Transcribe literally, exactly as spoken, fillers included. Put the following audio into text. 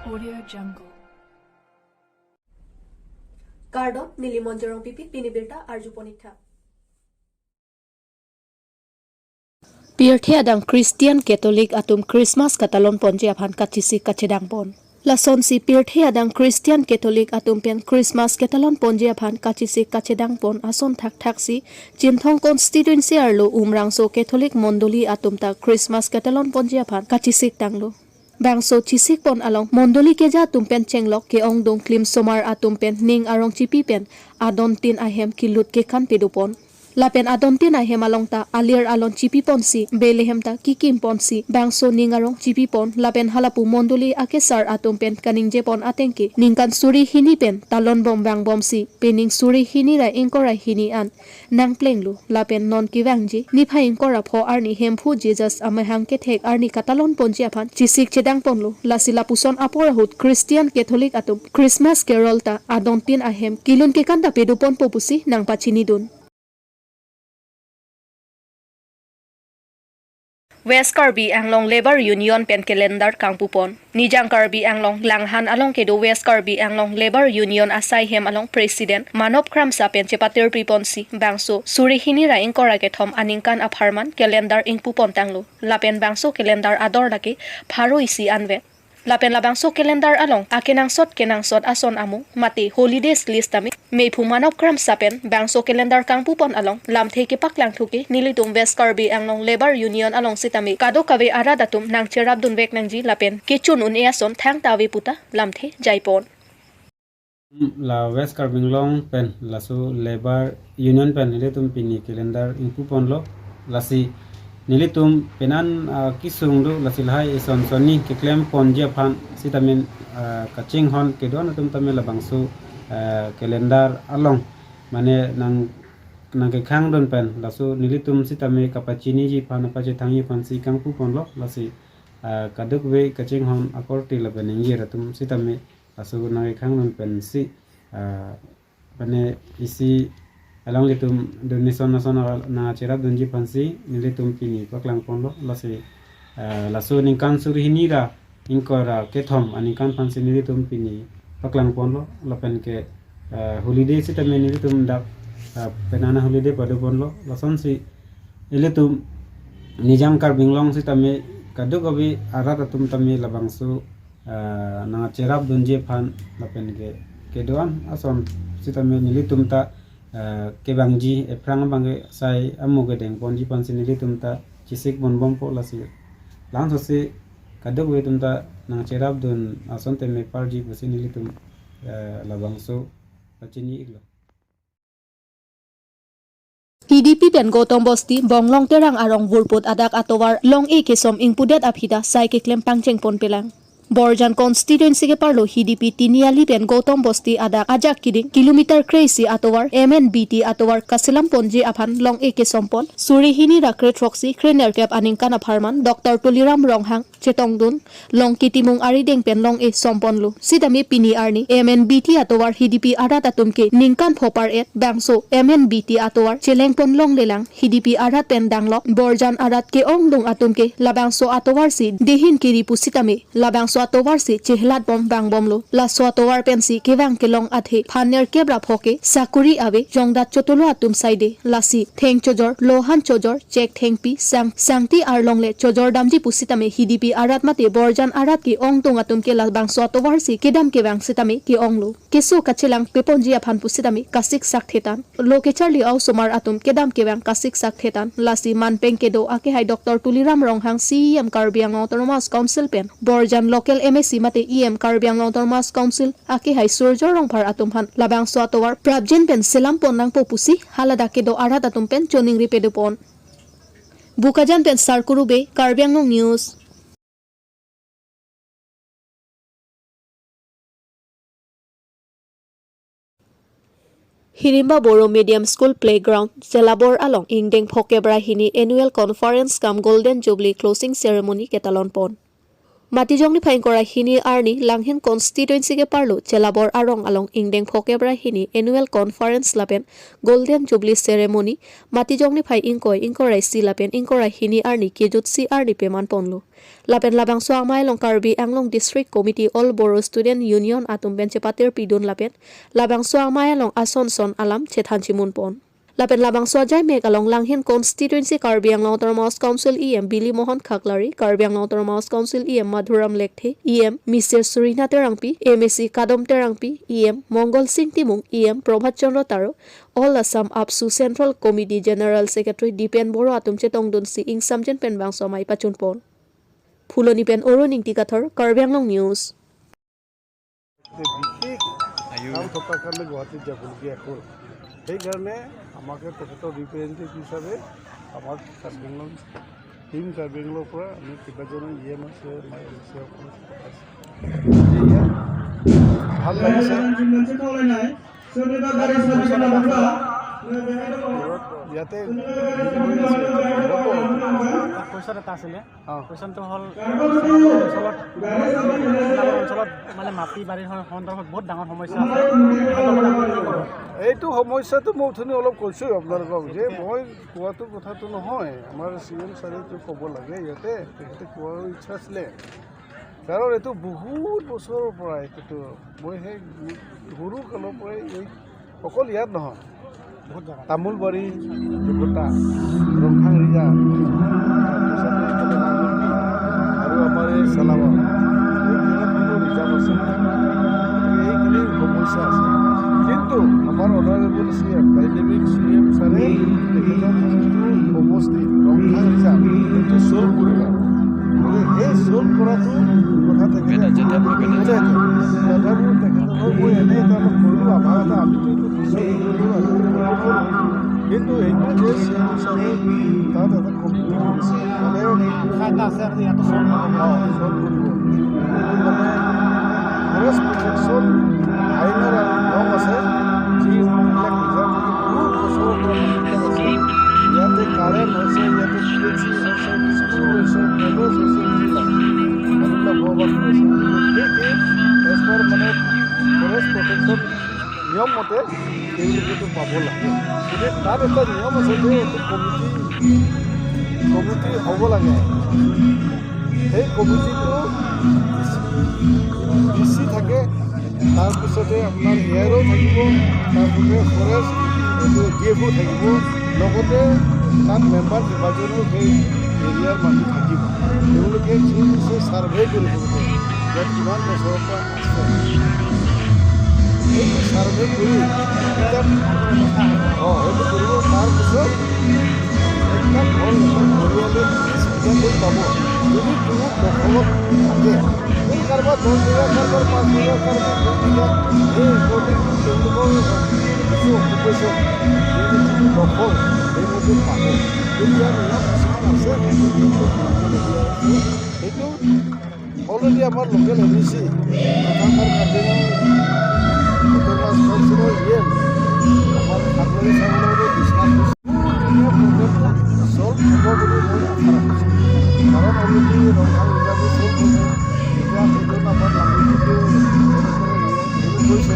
Audio Jungle. Kardom, neli Monjorong Pipi, pini birta arjupon ik tha. Pirthe adang Christian Catholic atum Christmas katalon ponji aphan kachesik kachedang pon. Lasonsi pirthe adang Christian Catholic atum pen Christmas katalon ponji aphan kachesik kachedang pon ason thakthak si Chinthong constituency arlo Umrangso Catholic mondoli atum ta Christmas katalon ponji aphan kachesik tanglo. Bangso chesik pon along mondoli keja atum pen chenglok ke-ongdung klimsomar atum pen ning arong chipi pen adontin ahem kelut kekan pedo pon. Lapen adontin ahem along ta alir alon chipi ponsi, belehem ta kekim ponsi, bangso ning arong chipi pon, lapen halapu mondoli akesar atum pen kaningje pon ateng ke ningkan suri hini pen talon bom vang bomsi, pening suri hini ra ingkoi ra hini an nangplenglo, lapen non kevangji niphai ingkoi ra pho arni Hemphu Jesus amahang kethek arni katalon ponji aphan chesik chedang ponlo. Lasi lapuson apor ahut Christian Catholic atum Christmas Carol ta adontin ahem kelun kekan ta pedo ponpo pusi nangpachinidun. West Karbi Anglong Labour Union pen calendar kangpupon. Nijang Karbi Anglong Langhan along kedo West Karbi Anglong Labour Union asai hem along President Manop Kramsa pen chepatir piponsi bangso suri hini ra ingkoi ra kethom aningkan apharman calendar ingpupon tanglo. Lapen bangso calendar ador lake pharo isi anvet. Lapen labangso calendar along akenangsot kenangsot ason amung mate holidays list tame mephu Manop Kramsa pen bangso calendar kangpupon along lamthe kepaklang thuke nelitum West Karbi Anglong Labour Union along sitame kadokave arat atum nangcherapdun vek nangji lapen kechun un-e ason thangta ave puta lamthe jaipon. La West Karbi Anglong pen laso Labour Union pen nelitum pini calendar ingpuponlo. Lasi nelitum penan, ah, kesung do, lasi lahai eson sonni keklem ponji aphan sitame, ah, kachinghon kedo-an atum tame labangso, ah, calendar along mane nang, nangkekhangdun pen laso nelitum sitame kapachiniji aphan, pachethangji aphansi kangpuponlo. Lasi, ah, kadokave kachinghon akorte lapen ingjir atum sitame laso nangkekhangdun pensi, ah, mane isi alanglitum donation ason nangcherapdunji aphansi nelitum pini paklangponlo. Lasi, ah, laso ningkan suri hini ra ingkoi ra kethom aningkan aphansi nelitum pini paklangponlo. Lapen ke, ah, holiday sitame nelitum dak, ah, penana holiday padoponlo. Lasonsi ilitum Nijang Karbi Anglong sitame kadokave arat atum tame labangso, ah, nangcherapdunji aphan lapen ke kedo-an ason sitame nelitum ta, ah, kevangji ephrang abang ke sai amo kedengponji aphansi nelitum ta chesik ponbompo. Lasi langsose kadokave atum ta nangcherapdun ason tame parji pusi nelitum, ah, labangso pachini iklo. Hidipi pen Gautam Bosti, Bonglong Terang arong vurput adak atovar long-e kesom ingpudet aphi ta sai keklem pangcheng ponpelang. Borjan constituency keparlo Hidipi Tiniali pen Gautam Bosti adak ajak keding kilometer kre-isi atovar M N B T atovar kaselam ponji aphan long-e kesom pon suri hini ra kre throksi kre nerkep aningkan apharman Doctor Tuliram Ronghang chetongdun long kitimung arideng pen long-e somponlo. Sitame pini arni M N B T atovar Hidipi arat atum ke ningkan pho par-et bangso M N B T atovar chelengpon longlelang. Hidipi arat pen danglok Borjan arat ke-ongdung atum ke labangso atovarsi dehin keri pusitame labangso atovarsi chehelatbom vangbomlo. Laso atovar pensi kevang kelong athe phan nerkep ra pho ke sakuri ave, jongdat chotolo atum saide. Lasi theng chojor, lohan chojor, chek thengpi, sang, sangti arlong le chojor damji pusitame Hidipi arat mate Borjan arat ke-ongdung atum ke labangso atovarsi kedam kevang sitame ke-onglo. Keso kachelang peponji aphan pusitame kasik sak thetan. Lo kecharli a-osomar atum kedam kevang kasik sak thetan. Lasi manpeng kedo akehai Doctor Tuliram Ronghang, C E M Karbi Anglong Autonomous Council pen Borjan local M A C mate E M Karbi Anglong Autonomous Council akehai Surjya Rongphar atum aphan labangso atovar prapjin pen selam pon nangpo pusi haladak kedo arat atum pen choningri pedopon. Bokajan pen Sarkuru Bey, Karbi Anglong News. Hirimba Boro Medium School Playground, Chelabor along ingdeng phokep ra hini Annual Conference cum Golden Jubilee Closing Ceremony ketalon pon. Matijong niphai ingkoi ra hini arni Langhin constituency keparlo Chelabor arong along ingdeng phokep ra hini annual conference lapen Golden Jubilee ceremony Matijong niphai ingkoi, ingkoi ra isi lapen ingkoi ra hini arni kejutsi arni peman ponlo. Lapen labangso amei along Karbi Anglong District Committee, All Bodo Student Union atum pen chepatir pidun lapen labangso amei along ason son alam chethan chimun pon. Lapen labangso ajaimek along Langhin constituency Karbi Anglong Autonomous Council E M Bili Mohan Khaklari, Karbi Anglong Autonomous Council E M Madhuram Lekthe, E M Mister Surina Terangpi, M A C Kadom Terangpi, E M Mongol Sing Timung, E M Prabhat Chandra Taro, All Assam AAPSU Central Committee General Secretary Dipen Boro atum chetongdunsi ingsamjin pen bangso amei pachun pon. Phuloni pen Orun Ingti Kathar, Karbi Anglong News. বিশেষ কাম থকাৰ কাৰণে গুৱাহাটীত যাবলগীয়া হ'ল। সেইকাৰণে আমাকে তেখেতৰ ৰিপ্ৰেজেণ্টেটিভ হিচাপে আমাৰ কাৰ্বি আংলং, টিম কাৰ্বি আংলঙৰ পৰা আমি কেইবাজনো ই এম আছে, আমাৰ এম চি সকলো পঠাইছে। যে ইয়াত ভাল লাগিছে। ইয়াতে কুৱেশ্যন এটা আছিলে। অ। কুৱেশ্যনটো হ'ল, অঞ্চলত, অঞ্চলত মানে মাটি বাৰীৰ সন-, সন্দৰ্ভত বহুত ডাঙৰ সমস্যা আছে। এইটো সমস্যাটো মই অথনি অলপ কৈছোঁ আপোনালোকক যে মই কোৱাটো কথাটো নহয়, আমাৰ চি এম ছাৰেতো ক'ব লাগে ইয়াতে, তেখেতে কোৱাৰ ইচ্ছা আছিলে। কাৰণ এইটো বহুত বছৰৰ পৰা এইটোতো মই সেই সৰু কালৰ পৰাই এই অকল ইয়াত নহয়, বহুত জেগাত। তামোলবাৰী, জুকটা, ৰংখাং ৰিজাৰ্ভ, তাৰপিছতে এইফালে নামৰূপী আৰু আমাৰ এই চেলাৱা, এই কেইবাখনো ৰিজাৰ্ভ আছে। গতিকে এইখিনি সমস্যা আছে। কিন্তু আমাৰ honourable C M, dynamic C M ছাৰে তেখেতৰ যিটো সমষ্টি ৰংখাং ৰিজাৰ্ভ, সেইটো ছল্ভ কৰিলে। গতিকে সেই ছল্ভ কৰাটো কথা তেখেতে বেটা, জেঠা, বেটা, জেঠা। তথাপিও তেখেতক মই এনেই এটা অলপ কৰিলোঁ, আভাস এটা, আমিতো এইটো কিন্তু এইটো যে চি এম ছাৰে তাত এটা কমিটি কৰিছে, মানে আশা এটা আছে আৰু ইয়াতো ছল্ভ হ'ব। অ, ছল্ভ কৰিব। মানে ফৰেষ্ট প্ৰটেকশ্যন আইনৰ নিয়ম আছে, যিবিলাক ৰিজাৰ্ভ বহুত বছৰৰ পৰা মাটিবিলাক আছে। ইয়াতে কাৰেণ্ট হৈছে, ইয়াতে পি এইচ চি হৈছে, স্কুল হৈছে, কলেজ হৈছে, এইবিলাক মানুহবিলাক বসবাস কৰিছে। সেই, সেই এজ পাৰ মানে ফৰেষ্ট প্ৰটেকশ্যন নিয়ম মতে তেওঁলোকেতো পাব লাগে। কিন্তু তাত এটা নিয়ম আছে যে এইটো কমিটি, কমিটি হ'ব লাগে। সেই কমিটিটো ডি চি থাকে, তাৰপিছতে আপোনাৰ এ আৰ অ' থাকিব, তাৰপিছতে ফৰেষ্ট এইটো ডি এফ অ' থাকিব, লগতে তাত মেম্বাৰ কেইবাজনো সেই এৰিয়াৰ মানুহ থাকিব। তেওঁলোকে যি দিছে ছাৰ্ভে কৰিব লাগে, ইয়াত কিমান বছৰৰ পৰা আছে। সেইটো ছাৰ্ভে কৰি কিতাপ, অ, সেইটো কৰিব। তাৰপিছত এটা ঘৰ, এটা পৰিয়ালে ত্ৰিছ বিঘাকৈ পাব। যদি কোনো দখলত থাকে, এই কাৰোবাৰ দহ বিঘা, কাৰোবাৰ পাঁচ বিঘা, কাৰোবাৰ দুই বিঘা, এই ৰেকৰ্ডিংটো তেওঁলোকৰ যিটো অকুপেশ্যন, যিটো দখল, সেইমতে পাব। যদি ইয়াৰ নিয়ম কিছুমান আছে, সেইটো অলৰেডি আমাৰ লোকেল এম ই চি তথা আমাৰ কাৰ্বি আংলং অট'নমাছ কাউন্সিলৰ ই এম আমাৰ খাকলাৰী ছাৰৰ লগতো ডিছকাছ কৰিছোঁ। এতিয়া প্ৰব্লেমটো ছল্ভ হ'ব বুলি মই আশা ৰাখিছোঁ, কাৰণ অলৰেডি ৰংখাং ৰিজাৰ্ভটো ছল্ভ হৈছে। এতিয়া সেইটো আমাৰ নামৰূপটো হেৰি কৰিছে,